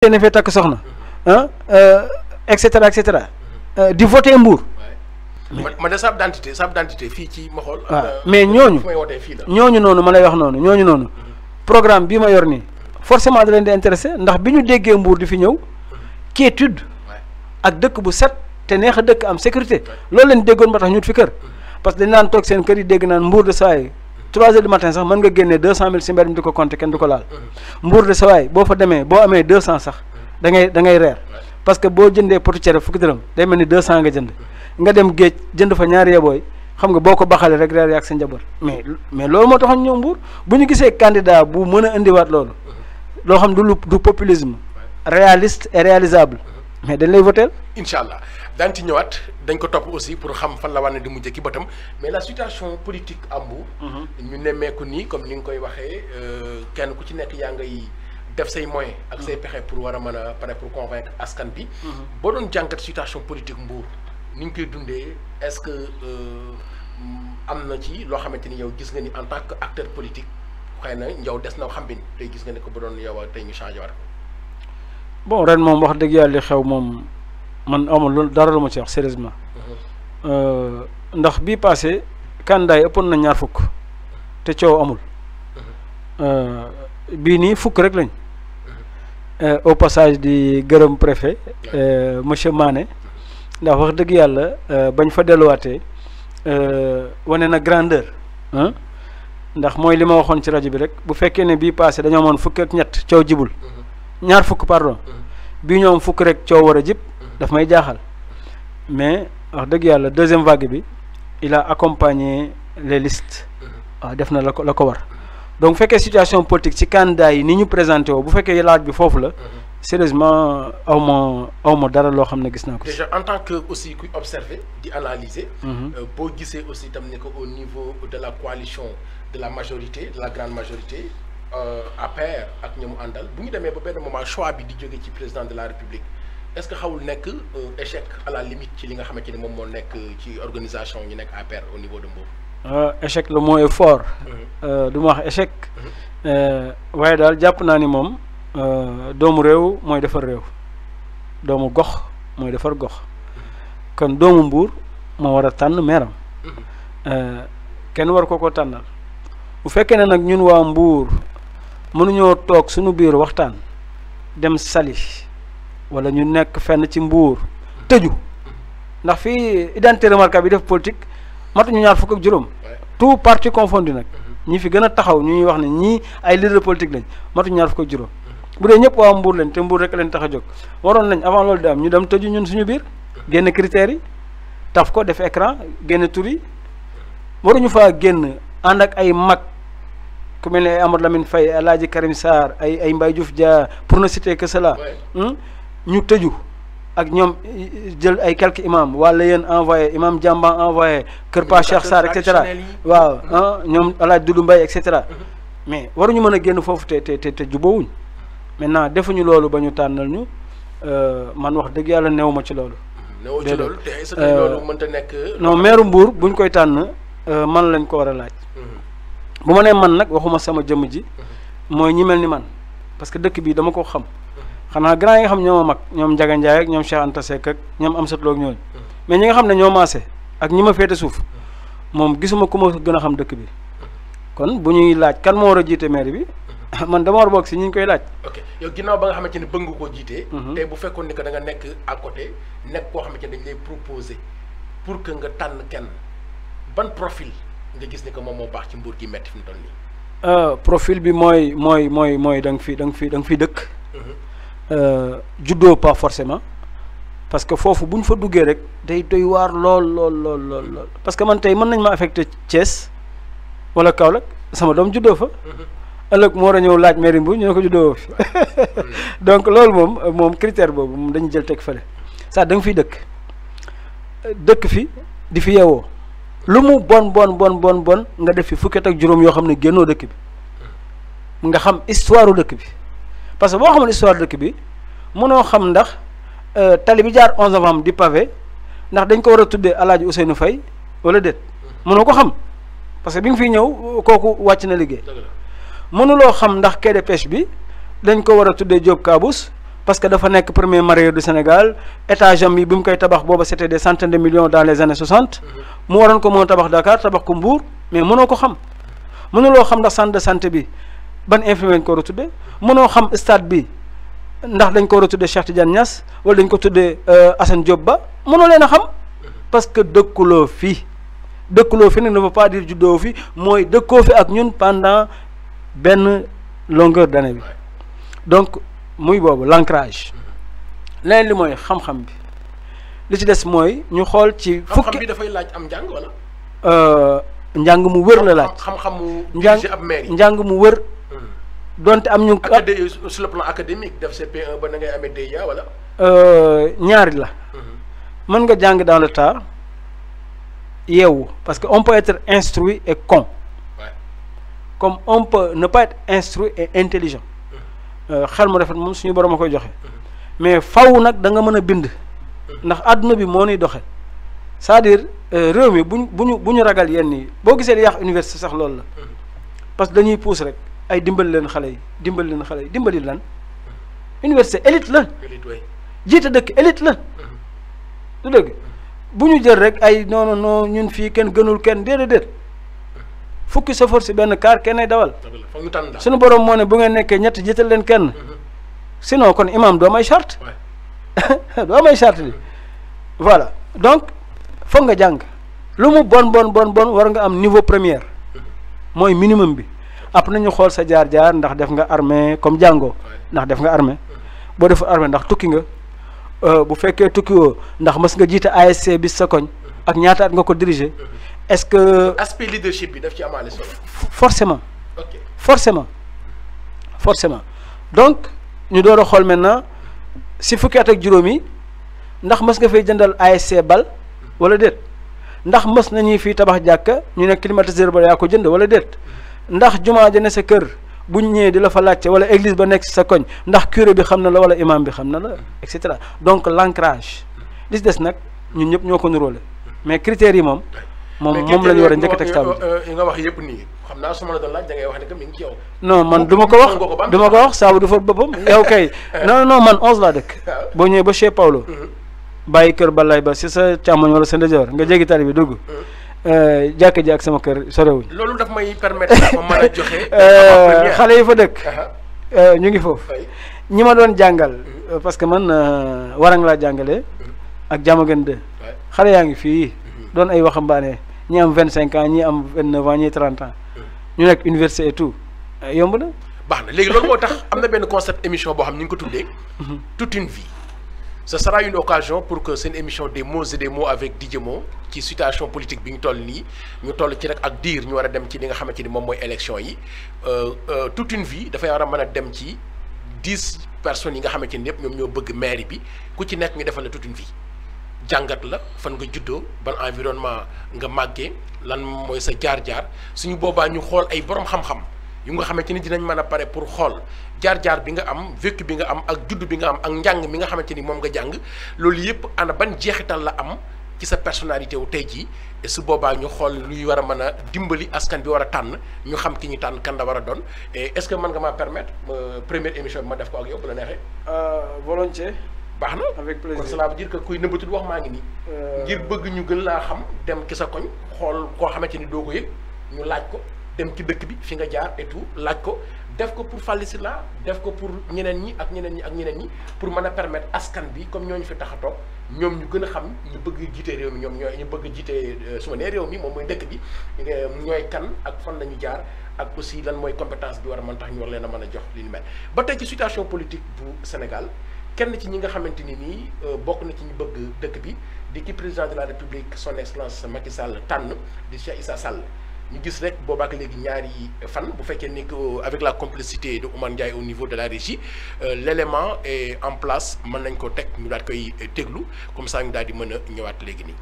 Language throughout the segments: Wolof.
ne fee takk soxna et cetera di voter Mbour. man de sa identité fii ci ma xool. mais ñooñu noonu ma lay wax noonu ñooñu noonu programme bii ma yor nii forcément da leen di intéressé ndax bi ñu déggee Mbour di fi ñëw quiétude ak dëkk bu set te neex a dëkk am sécurité loolu leen déggoon ba tax ñu fi kër parce que dañ naan toog seen kër yi dégg naan Mbour de sawaay 3 heures du matin sax mën nga génnee 200 000 si mbedd mi di ko compter kenn du ko laal Mbour de sawaay boo fa demee boo amee 200 sax da ngay reer parce que boo jëndee potu cere fukki dërëm day mel ni 200 nga jënd nga dem géej jënd fa ñaari yebooy xam nga boo ko baxalee rek reer yaag sa njaboot mais loolu moo taxoon ñëw Mbour bu ñu gisee candidat bu mën a indiwaat loolu loo xam du populisme réaliste et réalisable mais dañ lay voter incha allah daan ci ñëwaat dañ ko topp aussi pour xam fan la war ne di mujjee ki bëtam mais la situation politique à Mbour ñu nemmeeku nii comme ni nga koy waxee kenn ku ci nekk yaa ngay def say moyens ak say pexe pour war a mën a pare pour convaincre askan bi boo doon jàngat situation politique Mbour ni ñu koy dundee est-ce que am na ci loo xamante ni yow gis nga ni en tant que acteur politique xëy na yow des na xam bin tey gis nga ni ko bu doon yow tey ñu changé waat ko. bon ren moom wax dëgg yàlla li xew moom man amul lu dara lu ma ci wax sérieusement ndax bii passé candidat yi ëppoon na 20 te coow amul bii nii fukk rek lañ au passage di gërëm préfet monsieur Mané ndax wax dëgg yàlla bañ fa delluwaatee wane na grandeur ndax mooy li ma waxoon ci rajo bi rek bu fekkee ne bii passé dañoo amoon fukk ak ñett coow jibul 20 pardon bii ñoom fukk rek coow war a jib daf may jaaxal mais wax dëgg yàlla deuxième vague bi il a accompagné les listes waaw def na la ko war donc bu fekkee situation politique ci candidat yi ni ñu présenté woo bu fekkee laaj bi foofu la sérieusement aw ma dara loo xam ne gis naa ko. déjà en tant que aussi kuy observer di analyser. boo gisee aussi tam ne que au niveau de la coalition de la majorité de la grande majorité APR ak ñoomu àndal bu ñu demee ba benn moment choix bi di jóge ci président de la république est-ce que xawul nekk échec à la limite ci li nga xamante ni moom moo nekk ci organisation ñu nekk APR au niveau de Mbour. échec le mot est fort. du ma wax échec. waaye daal jàpp naa ni moom. doomu réew mooy defar réew doomu gox mooy defar gox kon doomu Mbour moo war a tànn meeram kenn war ko tànnal bu fekkee ne nag ñun waa Mbour mënuñoo toog suñu biir waxtaan dem Saly wala ñu nekk fenn ci Mbour tëju ndax fii identité remarquable bi def politique matuñu 20 ak juróom tout parti confondu nag ñi fi gën a taxaw ñu ñuy wax ne ñii ay leader politique lañ matuñu 20 ak juróom bu dee ñëpp waa Mbour lañ te Mbour rek leen tax a jóg waroon nañ avant loolu di am ñu dem tëju ñun suñu biir génn critères yi taf ko def écran génn tur yi waruñu faa génn ànd ak ay mag ku mel ne ay Amadou Lamine Faye El Hadji Karim Sarr ay Mbaye Diouf Dia pour ne citer que cela ñu tëju ak ñoom jël ay quelques imams wala yéen envoyé imam Diamba envoyé Kër Pa Cheikh Sarr et cetera waaw ñoom El Hadji Doudou Mbaye et cetera mais waruñu mën a génn foofu te jubóowuñ maintenant defuñu loolu ba ñu tànnal ñu man wax dëgg yàlla néew ma ci loolu. néew ci loolu te est-ce que loolu mënta nekk. non maire Mbour buñ koy tànn man lañ ko war a laaj. bu ma nee man nag waxuma sama jëmm ji. mooy ñi mel ni man parce que dëkk bi dama ko xam. xanaa grand yi nga xam ñoo ma mag ñoom Ndiaga Ndiaye ak ñoom Cheikh Anta Seck ak ñoom Amsatou Lo ak ñooñu mais ñi nga xam ne ñoo maase ak ñi ma féete suuf moom gisuma ku ma gën a xam dëkk bi kon bu ñuy laaj kan moo war a jiite maire bi. man dama war a bokk si ñi ñu koy laaj. ok yow ginnaaw ba nga xamante ni bëgg nga koo jiitee. tey bu fekkoon ni que da nga nekk à côté nekk koo xamante ni dañ lay proposer pour que nga tànn kenn ban profil nga gis ni que moom moo baax ci Mbour gi metti fi mu toll nii. profil bi mooy da nga fi dëkk. juddoo pas forcément parce que foofu bu ñu fa duggee rek day doy waar lool parce que man tey mën nañ ma affecté Thiès wala Kaolack sama doom juddoo fa. ëllëg moo war a ñëw laaj mairie Mbour ñu ne ko juddoo fi donc loolu moom critère boobu moom dañu jël teg fële ça da nga fiy dëkk fi di fi yeewoo lu mu bon nga def fi fukki at ak juróom yoo xam ne génnoo dëkk bi nga xam histoire dëkk bi parce que boo xamoon histoire dëkk bi mënoo xam ndax tali bi jaar 11 novembre di pavé ndax dañ ko war a tuddee El Hadj Ousseynou Faye wala déet mënoo ko xam parce que bi nga fiy ñëw kooku wàcc na liggéey. mënuloo xam ndax quai de pêche bi dañ ko war a tuddee Diop Kabous parce que dafa nekk premier mareyeur du Sénégal étage am yi bi mu koy tabax booba c'était des centaines de millions dans les années 60 mu waroon ko mën a tabax Dakar tabax ko Mbour mais mënoo ko xam mënuloo xam ndax centre de santé bi ban infirmier lañ ko war a tuddee mënoo xam stade bi ndax dañ ko war a tuddee Cheikh Tidiane Niass wala dañ ko tuddee Assane Diop Ba mënoo leen a xam parce que dëkkuloo fi nag ne veut pas dire juddoo fi mooy dëkkoo fi ak ñun pendant benn longueur d'année bi donc muy boobu l'ancrage leneen li mooy xam-xam bi li ci des mooy ñu xool ci fukki xam-xam bi dafay laaj am njàng wala njàng mu wër la laaj xam-xamu diriger ab maire yi njàng mu wër donte am ñu sur le plan académique def CP1 ba na ngay amee DEA wala ñaari la mën nga jàng dans le tas yeewu parce que on peut être instruit et con comme on peut ne pas être instruit et intelligent xel mu rafet moom suñu borom a koy joxe mais faw nag da nga mën a bind ndax àdduna bi moo nuy doxe c'est-à-dire réew mi bu ñu ragal yenn yi boo gisee di yàq université sax loolu la parce que dañuy pousse rek ay dimbali leen xale yi dimbali lan université élite la jiite dëkk élite la du dëgg bu ñu jël rek ay non ñun fii kenn gënul kenn déedéet fukki chauffeur si benn car kenn ay dawal suñu borom moo ne bu ngeen nekkee ñett jiital leen kenn sinon kon imam doo may charte doo may charte bi voilà donc foog nga jàng lu mu bon war nga am niveau première mooy minimum bi après nañu xool sa jaar-jaar ndax def nga armée comme jàngoo ndax def nga armée boo deful armée ndax tukki nga bu fekkee tukki woo ndax mas nga jiite ASC bi sa koñ ak ñaata at nga ko diriger est-ce que aspect leadership bi daf ci amaale solo forcément donc ñu door a xool maintenant si fukki at ak juróom yi ndax mas nga fay jëndal ASC bal wala déet ndax mas nañuy fii tabax jàkka ñu ne climatiseur ba yaa ko jënd wala déet ndax jumaa ja ne sa kër bu ñu ñëwee di la fa laajte wala église ba nekk si sa koñ ndax curé bi xam na la wala imam bi xam na la et cetera donc l'ancrage li si des nag ñun ñëpp ñoo ko nuróole mais critères yi moom la ñu war a njëkk a teg table yi nga wax yëpp nii xam naa su ma la doon laaj da ngay wax ne que mi ngi ci yow. non man du ma ko wax saabu du fa boppam yow kay non man 11 laa dëkk boo ñëwee ba chez Paulo bàyyi kër Balaye ba si sa càmmoñ wala sa ndeyjoor nga jéggi tali bi dugg jàkka ji ak sama kër sorewuñ loolu daf may permettre ma mën a joxe xale yi fa dëkk ñu ngi foofu ñi ma doon jàngal parce que man warang laa jàngale ak Diamaguène 2 xale yaa ngi fii doon ay waxambaane ñi am 25 ans ñi am 29 ans ñi 30 ans ñu nekk université et tout yomb na baax na léegi loolu moo tax am na benn concept émission boo xam ni ñu ko tuddee toute une vie ce sera une occasion pour que seen émission des mots et des mots avec Didier Mo ci situation politique bi ñu toll nii ñu toll ci rek ak diir ñu war a dem ci li nga xamante ni moom mooy élection yi toute une vie dafay war a mën a dem ci 10 personnes yi nga xamante ni yëpp ñoom ñoo bëgg mairie bi ku ci nekk ñu defal la toute une vie jàngat la fan nga juddoo ban environnement nga màggee lan mooy sa jaar-jaar suñu boobaa ñu xool ay borom xam-xam yu nga xamante ni dinañ mën a pare pour xool jaar-jaar bi nga am vécu bi nga am ak juddu bi nga am ak njàng mi nga xamante ni moom nga jàng loolu yëpp ana ban jeexital la am ci sa personnalité wu tey jii et su boobaa ñu xool luy war a mën a dimbali askan bi war a tànn ñu xam ki ñu tànn kan la war a doon et est-ce que mën nga maa permettre première émission bi ma def ko ak yow bu la neexee. volontiers. baax na avec plaisir kon cela veut dire que kuy nëbbatul wax maa ngi nii. ngir bëgg ñu gën laa xam dem ki sa koñ xool koo xamante ni doo ko yëg ñu laaj ko dem ci dëkk bi fi nga jaar et tout laaj ko def ko pour Fally Sylla def ko pour ñeneen ñi ak ñeneen ñi ak ñeneen ñi pour mën a permettre askan bi comme ñooñu fi tax a toog ñoom ñu gën a xam ñu bëgg jiite réew mi ñoom ñooy ñu bëgg jiite su ma nee réew mi moom mooy dëkk bi ñooy kan ak fan la ñu jaar ak aussi lan mooy compétence bi war a mën tax ñu war leen a mën a jox li ni mel ba tey ci situation politique bu Sénégal kenn ci ñi nga xamante ni nii bokk na ci ñu bëgg dëkk bi di ki président de la République son excellence Macky Sall tànn di Cheikh Issa Sall ñu gis rek boobaak léegi ñaari fan bu fekkee ni avec la complicité de Oumar Ndiaye au niveau de la régie l'élément est en place mën nañ ko teg ñu daal koy déglu comme ça ñu daal di mën a ñëwaat léegi nii.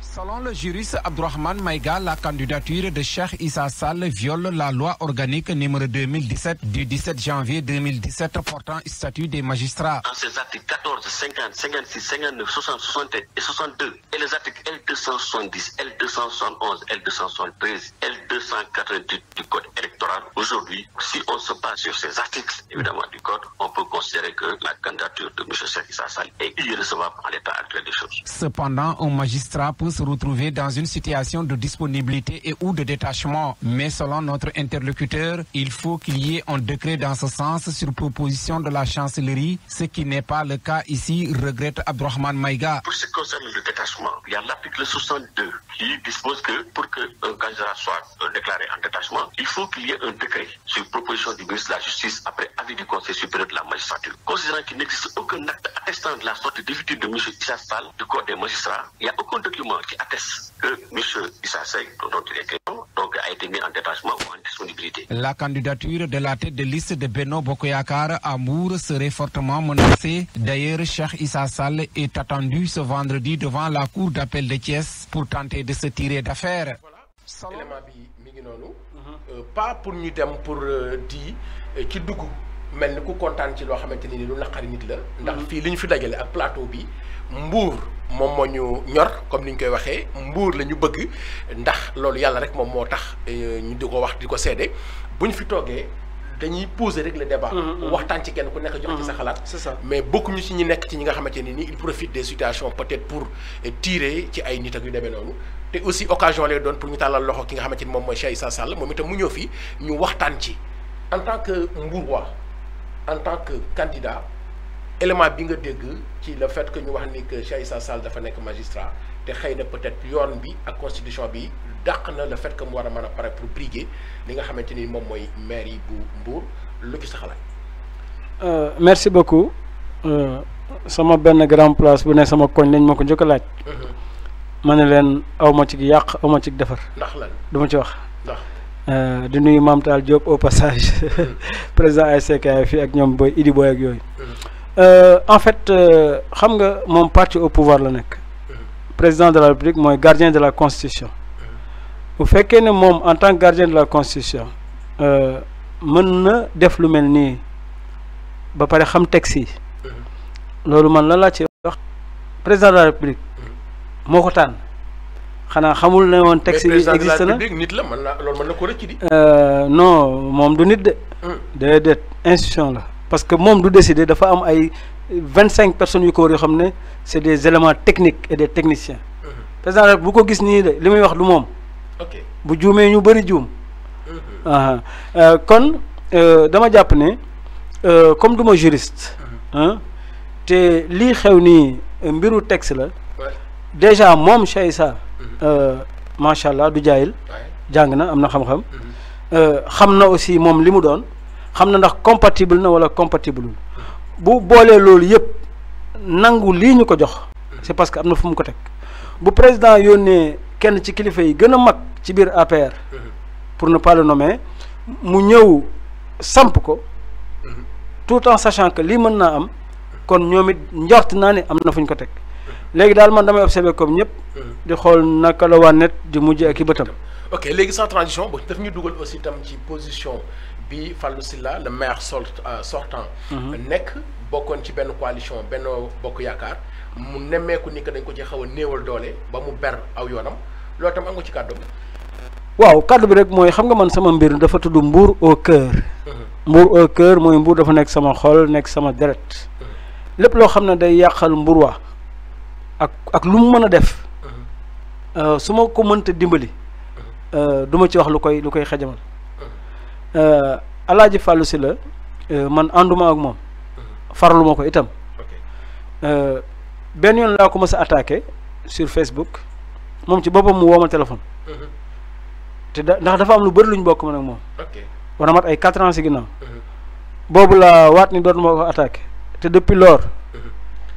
Selon le juriste Abdourahmane Maïga, la candidature de Cheikh Issa Sall viole la loi organique numéro 2017 du 17 janvier 2017 portant statut des magistrats. Dans ces articles 14, 50, 56, 59, 60, 61 et 62 et les articles L270, L271, L273, L2 288 du code électoral. Aujourd'hui, si on se base sur ces articles, évidemment, du code, on peut considérer que la candidature de M. Cheikh Issa Sall est irrecevable en l'état actuel des choses. Cependant, un magistrat peut se retrouver dans une situation de disponibilité et ou de détachement. Mais selon notre interlocuteur, il faut qu'il y ait un décret dans ce sens sur proposition de la chancellerie, ce qui n'est pas le cas ici, regrette Abdourahmane Maïga. Pour ce qui concerne le détachement, il y a l'article 62 qui dispose que pour qu'un candidat soit déclaré en détachement, il faut qu'il y ait un décret sur proposition du ministre de la Justice après avis du Conseil supérieur de la magistrature. Considérant qu'il n'existe aucun acte attestant de la sortie définitive de M. Issa Sall du corps des magistrats, il n'y a aucun document qui atteste que M. Issa Sall, dont il est question, donc a été mis en détachement ou en disponibilité. La candidature de la tête de liste de Benno Bokk Yakaar à Mbour serait fortement menacée. D'ailleurs, Cheikh Issa Sall est attendu ce vendredi devant la cour d'appel de Thiès pour tenter de se tirer d'affaire. Voilà, élément bi mi ngi noonu. Pas pour ñu dem pour di ci dugg mel ni ku kontaan ci loo xamante ni lu naqari nit la. ndax fii li ñu fi dajale ak plateau bi Mbour moom moo ñu ñor comme ni ñu koy waxee Mbour la ñu bëgg ndax loolu yàlla rek moom moo tax ñu di ko wax di ko seede bu ñu fi toogee dañuy poser rek le débat. waxtaan ci kenn ku nekk jox ci sa xalaat. c'est ça mais bokkuñu ci ñi nekk ci ñi nga xamante ne ni il profite des situations peut-être pour tirer ci ay nit ak yu demee noonu. te aussi occasion lay doon pour ñu tàllal loxo ki nga xamante ni moom mooy Cheikh Issa Sall moom itam mu ñëw fii ñu waxtaan ci en tant que Mbourois en tant que candidat élément bi nga dégg ci le fait que ñu wax ni que Cheikh Issa Sall dafa nekk magistrat te xëy na peut-être yoon bi ak constitution bi dàq na le fait que mu war a mën a pare pour briguer li nga xamante ni moom mooy maire yi bu Mbour lu ci sa xalaat. merci beaucoup sama benn grand place bu ne sama koñ lañ ma ko njëkk a laaj. ma ne leen aw ma ci yàq aw ma ci defar. ndax lan du ma ci wax. ndax di nuyu Mame Tall Diop au passage président ASC fii ak ñoom boy Idi Boy ak yooyu. En fait xam nga moom parti au pouvoir la nekk. président de la République mooy gardien de la constitution. bu fekkee ne moom en tant que gardien de la constitution mën na def lu mel nii ba pare xam texte yi. loolu man lan laa ci wax président de la République. moo ko tànn xanaa xamul ne woon texte bi existe na nit la mën na loolu mën na ko rëcc di. non moom du nit de. déedéet institution la parce que moom du décider dafa am ay 25 personnes yu ko war yoo xam ne c'est des éléments techniques et des techniciens. président rek bu ko gis nii de li muy wax du moom. ok bu juumee ñu bëri juum. kon dama jàpp ne comme du ma juriste. te lii xew nii mbiru texte la. déjà moom Cheikh Issa macha allah du jaayil jàng na am na xam-xam xam na aussi moom li mu doon xam na ndax compatible na wala compatible bu boolee loolu yëpp nangu lii ñu ko jox c'est parce que am na fu mu ko teg bu président yónnee kenn ci kilifa yi gën a mag ci biir APR pour ne pas le nommer mu ñëw samp ko tout en sachant que lii mën naa am kon ñoom it njort naa ne am na fu ñu ko teg. léegi daal man damay observé comme ñëpp. di xool naka la waa net di mujj ak i bëtam. ok léegi sans transition ba daf ñu dugal aussi tam ci position bi Fallou Sylla le maire sortant. nekk bokkoon ci benn coalition Benno Bokk Yaakaar mu nemmeeku ni que dañ ko ci xaw a néewal doole ba mu ber aw yoonam loolu tam am nga ci kàddu. waaw kàddu bi rek mooy xam nga man sama mbir dafa tudd Mbour au cœur. Mbour au cœur mooy Mbour dafa nekk sama xol nekk sama deret. lépp loo xam ne day yàqal Mbourwa. ak lu mu mën a def su ma ko mënta dimbali du ma ci wax lu koy xajamal Alaaji Fallou Sylla man ànduma ak moom farlu ma ko itam benn yoon laa ko mës a attaqué sur Facebook moom ci boppam mu woo ma téléphone te ndax dafa am lu bëri lu ñu bokk man ak moom war na mat ay 4 ans si ginnaaw boobu laa waat ni dootuma ko attaqué te depuis lors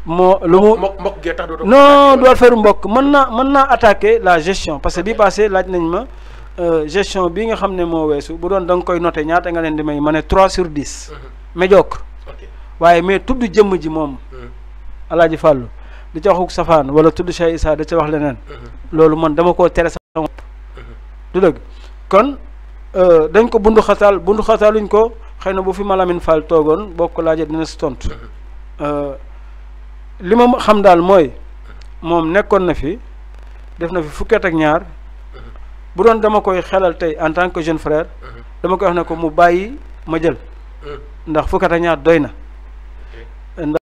moo lu mu mbokk gee tax non du affaire mbokk mën naa attaquer la gestion parce que bii passé laaj nañ ma gestion bi nga xam ne moo weesu bu doon da nga koy noté ñaata nga leen di may ma ne 3 sur 10 médiocre waaye mais tudd jëmm ji moom Alaaji Fallou di ca waxuk safaan wala tudd Cheikh Issa da ca wax leneen loolu man dama koo tere sama bopp du dëgg kon dañ ko bundu xataaluñ ko xëy na bu fi Malamine Fall toogoon boo ko laajee dina si tontu li ma xam daal mooy moom nekkoon na fi def na fi fukki at ak ñaar bu doon dama koy xelal tey en tant que jeune frère dama koy wax ne ko mu bàyyi ma jël ndax fukk ak ñaar doy na